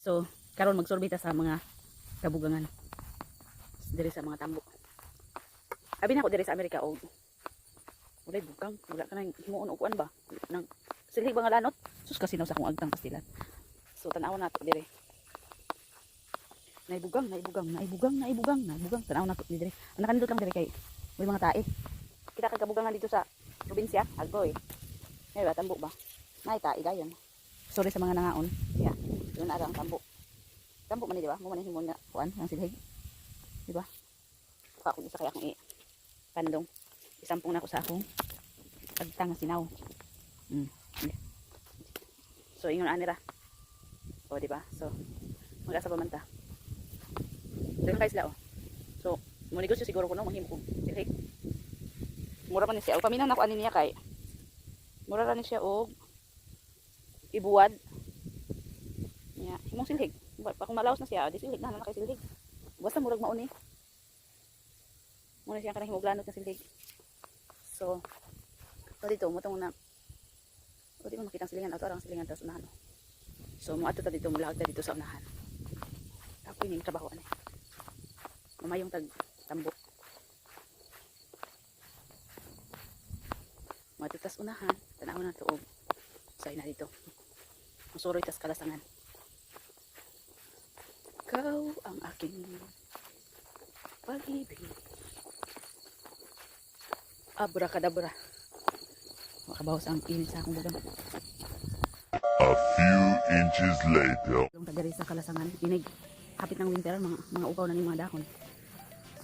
So, karon magsurvey ta sa mga kabugangan diri sa mga tambo. Abi na ako diri sa Amerika og walay bugang, wala ka nang himuon og kuan ba nang silhig ba nga lanot. Sus, kasi sa akong agtang pastilan. So tan-awon nato diri. Naibugang, naibugang, naibugang, naibugang, naibugang. Tan-awon nato diri. Ang nakanindot lang diri kay may mga tae. Kita kag kabugangan dito sa probinsya, agoy. Ngay ba tambo ba? Nay tae dayon. Sorry sa mga nangaon. Yeah. Yun na ang tambo. Tambo man ni, di ba? Mo man ni himon nga kuan ang silhig. Di ba? Pa ako isa kaya akong i pandong. Isampong na ako sa akong agtang nga sinaw. So ingon ani ra. O, di ba? So mag-asa pa man ta. Daghan kay sila oh. So mo negosyo siguro ko no manghimo kog silhig. Mura man ni siya. O paminaw na ako ani niya kay mura ra ni siya og ibuwad. Ya, himong silhig. Pa kung malaos na siya, di silhig na na kay silhig. Basta murag mauni. Muna siya kanang himog lanot nga silhig. So, o dito mo tong na o di mo makita ang silingan ato, ang silingan tas unahan. Oh. So mo ato ta dito, mulahag ta dito sa unahan. Ako ini trabaho ani. Mamayong tag tambo. Mo ato tas unahan, tan-aw na to og say na dito. Musuroy tas kalasangan. Ikaw ang aking pag-ibig. Abracadabra. Makabawas ang init sa akong bugang. A few inches later. Yung tagari sa kalasangan, inig. Hapit ng winter, mga ukaw na ni mga dahon.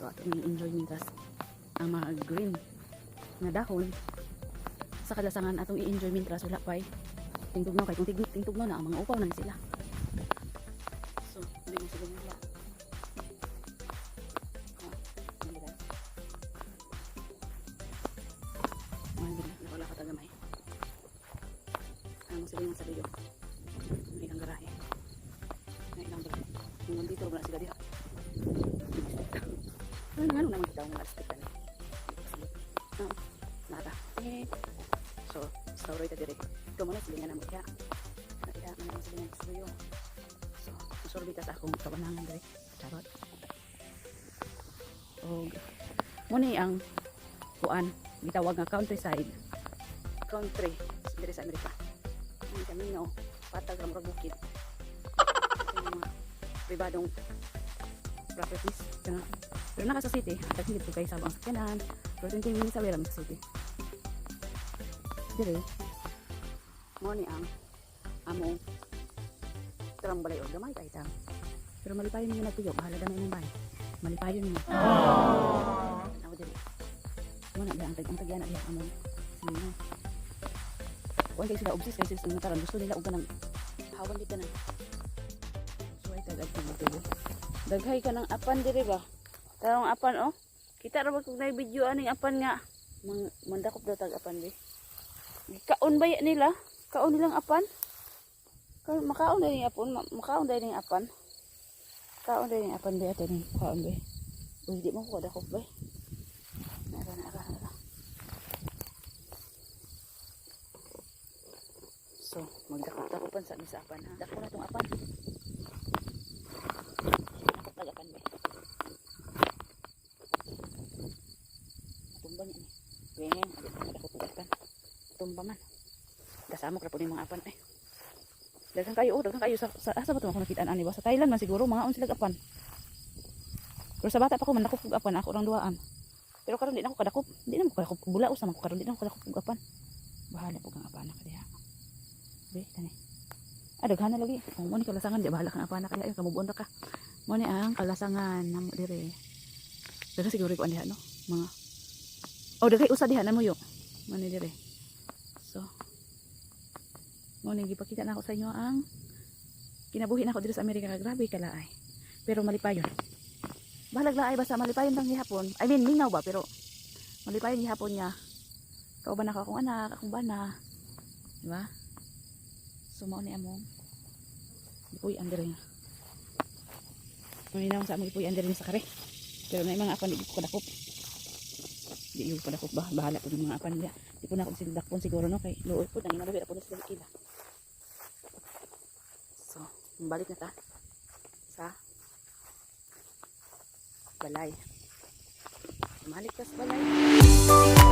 So ato ning enjoy mintras ang mga green nga dahon sa kalasangan, atong i-enjoy mintras wala pa'y tingtugnaw, kay kung tingtugnaw na ang mga upaw na ni sila. So, hindi mo sila nila. Ah, hindi guys. Mga hindi na wala ka tagamay. Ano sila yung sa liyo? Ang ilang garahe. Ang ilang balay. Kung nandito wala sila diha. Ano nga naman kita mga respect ani. Ah, nara. Eh. So, story ta dire. Ito muna silingan namo diha. Nakita man ang silingan sa luyo. So, musurvey ta sa akong kawanangan dire. Charot. Og mo ni ang kuan gitawag nga countryside. Country dire sa Amerika. Ang kamino, patag ra, murag bukid. Ito yung mga pribadong properties. Kana. Pero naka sa city, at hindi po kayo sabang sakyanan. Pero 20 minutes away ra man sa city. Dire, mo ni ang among tarang balay o gamay kay tang. Pero malipayon ninyo nagtuyo, bahala gamay ng balay. Malipayon ninyo. Tanaw diri. Mo na diha ang tagyana diha among sino. Kuan kay sila, obsess kay sila sa mga taran, gusto nila og kanang hawan dito na. So ay tag tubo. Daghay ka ng apan diri ba? Tarong apan oh. Kita ra ba kung nay video aning apan nga mang mandakop daw tag apan bi. Kaon ba ya nila? Kaon nilang apan? Makaon dahil yung apon, makaon dahil yung apan. Kaon dahil yung apan ba ito ni kaon ba? Uy, di mo ko kadakop ba? Nara, nara, nara. So, magdakop-dakopan sa sa apan ha. Dako na tong apan. Dakop tag apan ba? Tumba niya ni. Weng, abi ko madakop og apan. Tumba man. Kasamok ra po ni mga apan eh. Daghan kayo, oh, daghan kayo sa asa ba to ako nakita ani ba? Sa Thailand man siguro mga on sila apan. Pero sa bata pa ko man dakop og apan, ako rang duaan. Pero karon di na ako kadakop. Di na ko kadakop, bulaos naman ko karon, di na ako kadakop og apan. Bahala po kang apan na kadiha. Be, tani. Ah, daghan na lagi. Kung mo ni kalasangan, di bahala kang apan na kaya ay kamubuon ra ka. Mo ni ang kalasangan namo dire. Pero siguro ko diha no, mga Oh, daghay usa diha na mo yo. Mo ni dire. So, mo ni gipakita na ako sa inyo ang kinabuhi na ako dito sa Amerika. Grabe kalaay. Pero malipayon. Bahalag laay basta malipayon lang gihapon. I mean, mingaw ba, pero malipayon gihapon niya. Kauban ako akong anak, akong bana. Di ba? So mao ni among ipuy ang diri. May sa among ipuy ang diri sa kare. Pero may mga apan di ko kadakop. Di yung kadakop ba, bahala po ng mga apan niya. Di po na ako sila dakpon siguro no kay luoy po nang inaluwi po na sila kila. So, Balik na ta sa balay. Balik ta sa balay.